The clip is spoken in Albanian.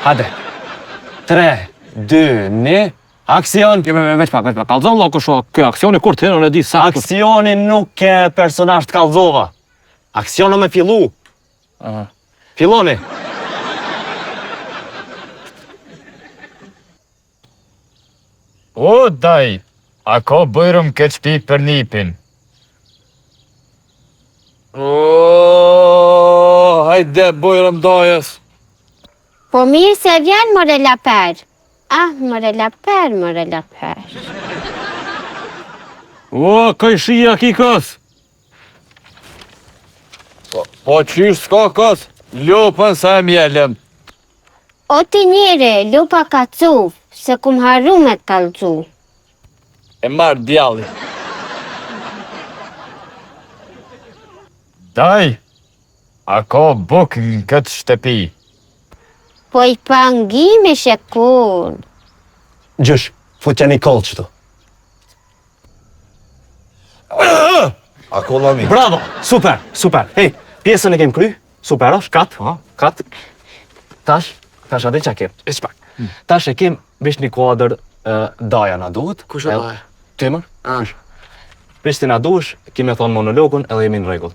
Hajde. 3, 2, 1, aksion! Jo, veç pak, veç pak. Kallzon vlla kush o ky aksioni kur të hyn, unë e di saktë. Aksioni nuk ke personazh të kallzova. Aksion o me fillu. Aha. Filloni. O, daj, a ka bujrum këtë shpi për nipin? O, hajde bujrum dajës. Po mirë se vjen more laper. Ah, more laper, more laper. O, kojshia ki kos. Po, po qysh s'ka kos, lopën sa e mjelëm. O ti njeri, lopa ka cuf, se kum harru me të kallzu. E marrtë djalli. Daj, a ka bukë në këtë shtëpi? Po i pangim ishe kun. Gjysh, futja një kollë qëtu. A kolla mi? Bravo, super, super. Hej, pjesën e kem kry, super është, kat, kat. Tash, tash atë çka kem. Veç pak. Tash e kem veç një kuadër e, daja na duhet. Kush o daja? Ti mër? Ah. Veç ti na duhesh, kemi thonë monologun edhe jemi në rregull.